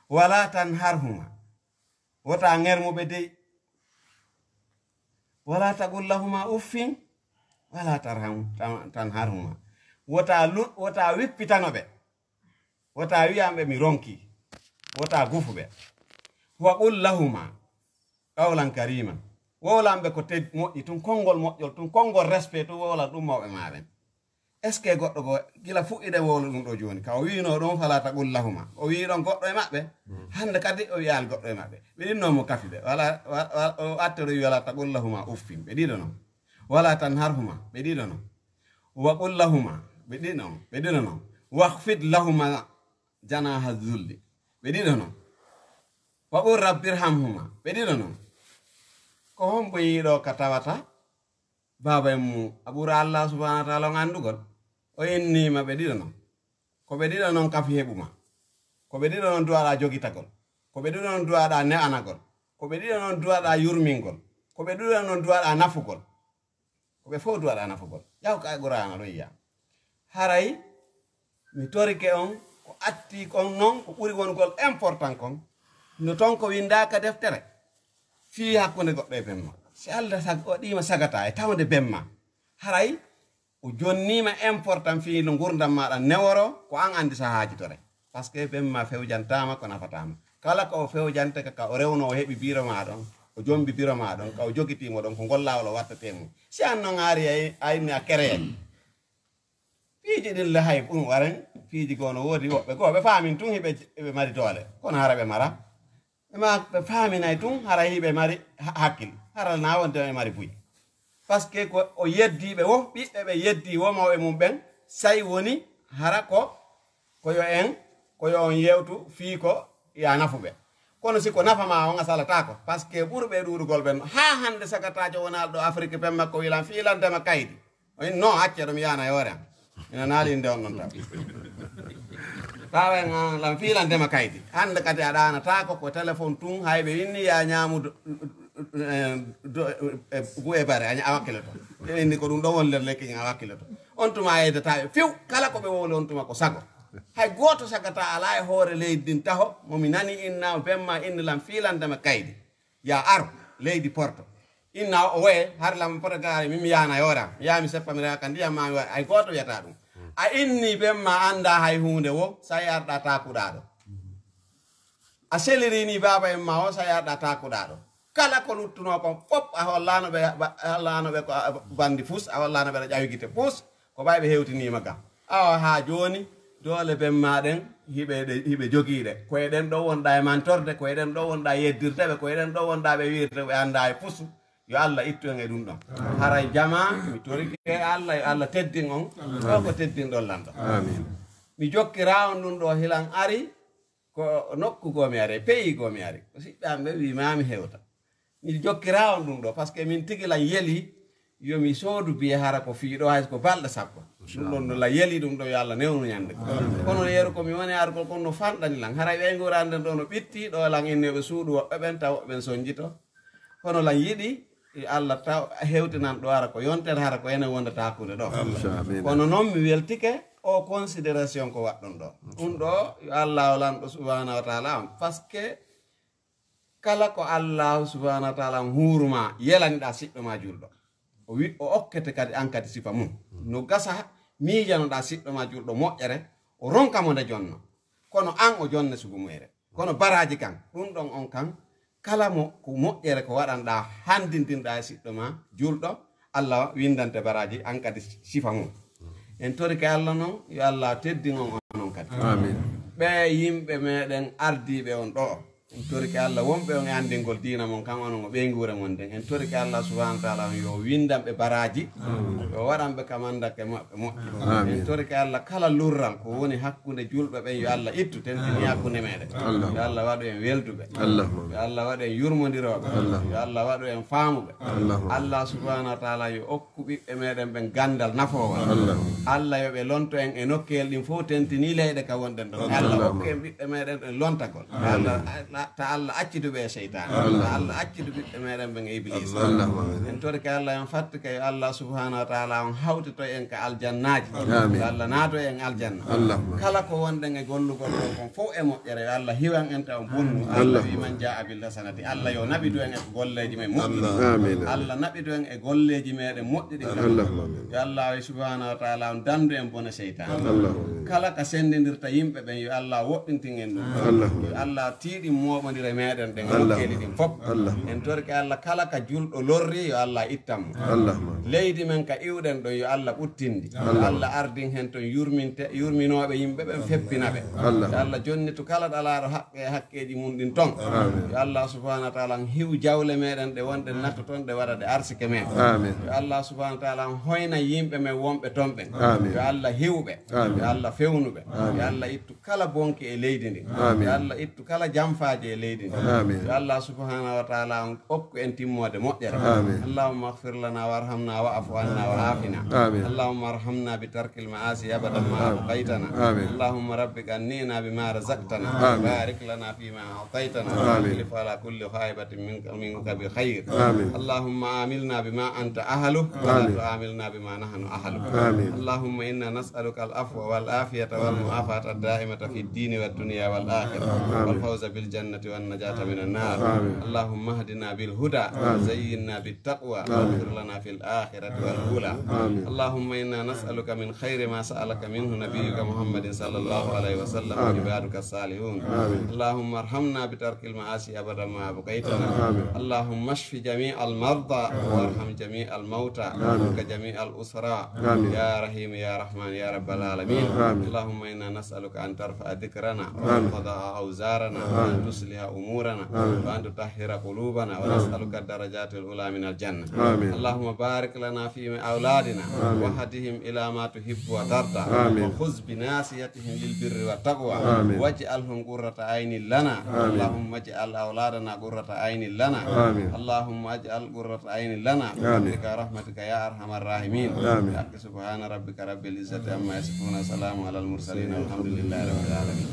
Wala tanharhuma wota ŋermu ɓe dey. Wala taqul lahuma uffin wala tarham tanharhuma wota lu wota wippitano ɓe. Wota wi'an ɓe mi ronki. Wota gufu ɓe. Wa qul lahuma qawlan kariman. Wowlan ɓe ko ted moƴƴi tun konngol moƴƴol tun konngol respect tun wowlan ɗum mawɓe ma ɓen. Est ce que goɗɗo goo gila fuɗɗiɗen wowla ɗum ɗo jooni ka o wiino ɗum fala taqul lahuma o wii ɗon goɗɗo e maɓɓe. Hannde kadi o wiyaali goɗɗo e maɓɓe ɓe ɗinno mo kafi ɓe wala o atte ɗo wi wala taqul lahuma uffin ɓe ɗiɗo non. Wala tanharhuma ɓe ɗiɗo non. Wa qul lahuma ɓe ɗiɗo non ɓe ɗiɗo non. Wahfid lahuma janaha zulli ɓe ɗiɗo non. Wa qul rabbirhamhuma ɓe ɗiɗo non. Ko hombo yiiɗo ka tawata baaba en mum a ɓura allah subahanahu wa taala on anndugol. O innima ɓe ɗiɗo non. Ko ɓe ɗiɗo non kafi heɓuma. Ko ɓe ɗiɗo non duwaɗa jogitagol. Ko ɓe ɗiɗo non duwaɗa ne'anagol. Ko ɓe ɗiɗo non duwaɗa yurmingol. Ko ɓe ɗiɗo non duwaɗa nafugol. Ko ɓe fof duwaɗa nafugol ƴaw ka qur'ana ɗo yiya. Haray mi torike on ko atti kon non ko ɓuri wonugol important kon no ton ko winda ka deftere. Fii hakkunde goɗɗo e bemma si allah waɗima sagata e tawde bemma haray o jonnima important fii no ngurdam maɗa neworo ko an andi sahaaji tore. Parce que bemma fewjantama ko nafatama kala ko o fewjante ka ka o rewno o heɓi biro ma ɗon o jombi biro ma ɗon ka o jogitimo ɗon ko ngol lawol o wattete mum. Si an non ari a inni a kereye piiji ɗin le hay ɗum waren piiji goo no woodi woɓɓe goo ɓe faamin tun hiɓe hiɓe mari doole kono hara ɓe mara ɓe ma ɓe faaminay tun hara hiɓe mari hakkil hara na wonde ɓe mari buy. Parce que ko o yeddi ɓe wo ɓiɓɓe ɓe yeddi wo mawɓe mum ɓen say woni hara ko ko yo en ko yo on yewtu fii ko ya nafu ɓe. Kono si ko nafa ma on a salatako parce que ɓurɓe ɗuɗugol ɓen ha hande sagatajo wonal ɗo afrique pen makko wilan fiilantema kaydi. O inni non acce ɗo mi yana e hoore am. Ina naali inde on ɗon tan. Tawa en an lan fiilantema kaydi hande kadi a ɗanatako ko téléphone tun hay ɓe winni ya ñamudo. Bu'e bare a wakkiloto. Ɓe inni ko ɗum ɗo woni nder lekki a wakkiloto. On tuma yeydata ɓe few kala ko ɓe wowli on tuma ko sago. Hay goto sagata ala e hoore leydi ndin taho momi nani inna bemma inni lan fiilantema kaydi. Ya ar leydi porto inna o woye har lam porto gare min mi yana e hoore am mi yaha mi seppa mi rewa ka ndiyam ma mi waɗa hay goto wiyata ɗum. A inni ben ma annda hay huunde wo, sai arɗa takuɗa ɗo. A selirini baaba en ma o, sai arɗa takuɗa ɗo. Kala ko luttunoo kon fof, a hollaano ɓe, a hollaano ɓe ko a, a, bandi fus, a hollaano ɓe aɗa ƴawi gite fus, ko ɓay ɓe hewtiniima ga. Awa haa jooni, doole ben ma ɗen, hiɓe ɗe, hiɓe jogii ɗe. Ko e ɗen ɗo wonɗa e mantorde, ko e ɗen ɗo wonɗa yeddirde ɓe, ko e ɗen ɗo wonɗa ɓe wiirde ɓe annda e fusu. Yo Allah ittu en e ɗum ɗon. Haray jama, mi torike Allah, yo Allah teddin on. Ɗo ko teddin ɗon lanɗo. Amin. Mi jokkira on ɗum ɗo hilan ari, ko nokku goo mi ari, pays goo mi ari. Ko siɓɓe am ɓe wi ma mi hewta. Mi jokkira on ɗum ɗo, parce que min tigi lan yeli, yo mi soodu biye hara ko fii ɗo hay ko balɗe sappo. Ɗum ɗon no la yeli ɗum ɗo yo Allah newnu ñande. Kono yeru ko mi woni argol kon no fanɗani lan. Haray ɓe ngurande ɗo no ɓitti, ɗo lan inneɓe suuɗu woɓɓe ɓen taw ɓen sonjito. Kono lan yiɗi, e Allah taw hewtinan ɗo hara ko yontere hara ko enen wondata hakkunde ɗo. Amin. Kono noon mi weltike o considération ko waɗɗon ɗo. Ɗum ɗo yo Allah o lanɗo subhanahu wa taala on. Parce que kala ko Allahu subhanahu wa taala on huuruma yelaniɗa siɗɗo ma julɗo. O wi, o okkete kadi an kadi sifa mum. No gasa miijanoɗa siɗɗo ma julɗo moƴƴere, o ronka mo nde jonno. Kono an o jonne sugu muyre. Kono baraji kan, ɗum ɗon on kan, kala mo ko moƴƴere ko waɗanɗa, handindinɗa e siɗɗo ma julɗo, Allah windante baraji an kadi sifa mum. En torike Allah noon, yo Allah teddin on onon kadi. Amin. Ɓe yimɓe meɗen ardiiɓe on ɗo, en torike Allah wonɓe on e andingol diina mon kan onon o ɓeynguure mon nden. En torike Allah subhanahu wa taala on yo windan ɓe baraji, yo waɗan ɓe kamandake maɓɓe moƴƴi. Amin. En torike Allah kala lurral ko woni hakkunde julɓe ɓen yo Allah ittu tentini hakkunde meɗen. Allah. Yo Allah waɗu en welduɓe. Allah. Yo Allah waɗu en yurmondirooɓe. Allah. Yo Allah waɗu en faamuɓe. Allah. Allah subhanahu wa taala yo okku ɓiɓɓe meɗen ɓen gandal nafoowal. Allah. Allah yo ɓe lonto en e nokkeel ɗin fof tentini leyɗe ka wonɗen ɗon. Allah. Allah okku en ɓiɓɓe meɗen ɓen lontagol. Amin. Allah, Allah, ta Allah accidu ɓe e seytaane. Allah. Ta Allah accidu ɓiɓɓe meɗen ɓen e Iblis. Allahumma amin. En torike Allah, en fattike yo Allah subhanahu wa taala on hawtito en ka aljannaaji. Amin. Yo Allah naato en aljanna. Allahumma amin. Kala ko wonɗen e gollugol ɗon kon fof e moƴƴere, yo Allah hiwan en ta on bonnu. Allah. Allah wi, "Man jaa bil hasanati." Allah yo naɓidu en e ko golleeji men moƴƴi ɗin. Allah. Amin. Allah naɓidu en e golleeji meɗen moƴƴi ɗin. Allahumma amin. Yo Allah subhanahu wa taala on dandu en bone seytaane. Allahumma amin. Kala ka sendindirta yimɓe ɓen, yo Allah woɗɗintin en ɗum. Allahumma. Yo Allah tiiɗin mooɓondire meɗen ɗen, Allah, nokkeeli ɗin fof. Allah. En torike Allah, kala ka julɗo lorri, yo Allah ittan mo. Allahumma. Leydi men ka iwɗen ɗon, yo Allah ɓuttindi. Yo Allah. Allah ardin hen ton yurminte, yurminooɓe yimɓe ɓen, feppina ɓe. Allah. Yo Allah jonnitu kala ɗalaaɗo haqqe e haqqeeji mum ɗin ton. Amin. Yo Allah subhanahu wa taala hiw jawle meɗen ɗe wonɗen natto ton, ɗe waɗa ɗe arsike men. Amin. Yo Allah subhanahu wa taala hoyna yimɓe men wonɓe ton ɓen. Amin. Yo Allah hiw ɓe. Amin. Yo Allah fewnu ɓe. Amin. Yo Allah ittu kala bonki e leydi ndi. Amin. Yo Allah ittu kala jamfaaji e leydi ndi. Amin. Yo Allah subhanahu wa taala on okku en timmoode moƴƴere. Amin. Allahumma ighfir lana warhamna wa'fu anna wa afina. Amin. Allahumma arhamna bi tarkil ma'asi abadan ma, amin, abqaytana. Amin. Allahumma rabbi gannina bima razaqtana. Amin. Barik lana fima a'taytana. Amin. Wa akhlif ala kulli khaibatin minka, minka bi khair. Amin. Allahumma amilna bima anta ahlu, wa la, amin, tu'amilna bima nahnu ahlu. Amin. Allahumma inna nas'aluka al afwa wal afiyata wal mu'afata ad-da'imata fid dini wad dunya wal akhirah. Amin. Wal fawza bil jannati wan najata minan nar. Amin. Allahumma ihdina bil huda, amin, wa zayyinna bit taqwa, amin, waghfir lana fil akhirati wal ula. Amin. Allahumma inna nas'aluka min khayri ma sa'alaka minhu nabiyyuka Muhammadin sallallahu alayhi wa sallam, amin, wa ibaduka salihun. Amin. Allahumma arhamna bi tarkil ma'asi abadan ma abqaytana. Amin. Allahumma shfi jami'al marda, amin, warham jami'al mauta, amin, warham jami'al usra. Amin. Ya Rahim, ya Rahman, ya Rabbal Alamin. Amin. Allahumma inna nas'aluka an tarfa'a dhikrana, wa, amin, tada'a awzarana, wa, amin, an tusliha umurana, amin, wa an tutahhira qulubana, wa, amin, nas'aluka ad-darajatil ula minal janna. Amin. Allahumma barik lana fi awladina, amin, wahdihim ila ma tuhibbu wa tarda, amin, wa khudh bi nasiyatihim lil birri wat taqwa, amin, waj'alhum qurrata aynin lana. Amin. Allahumma ij'al awladana qurrata aynin lana. Amin. Allahumma ij'al qurrata aynin lana. Amin. Bi rahmatika ya arhamar rahimin. Amin. Subhana rabbika rabbil izzati amma yasifun, wa salamun alal mursalin, walhamdulillahi rabbil alamin.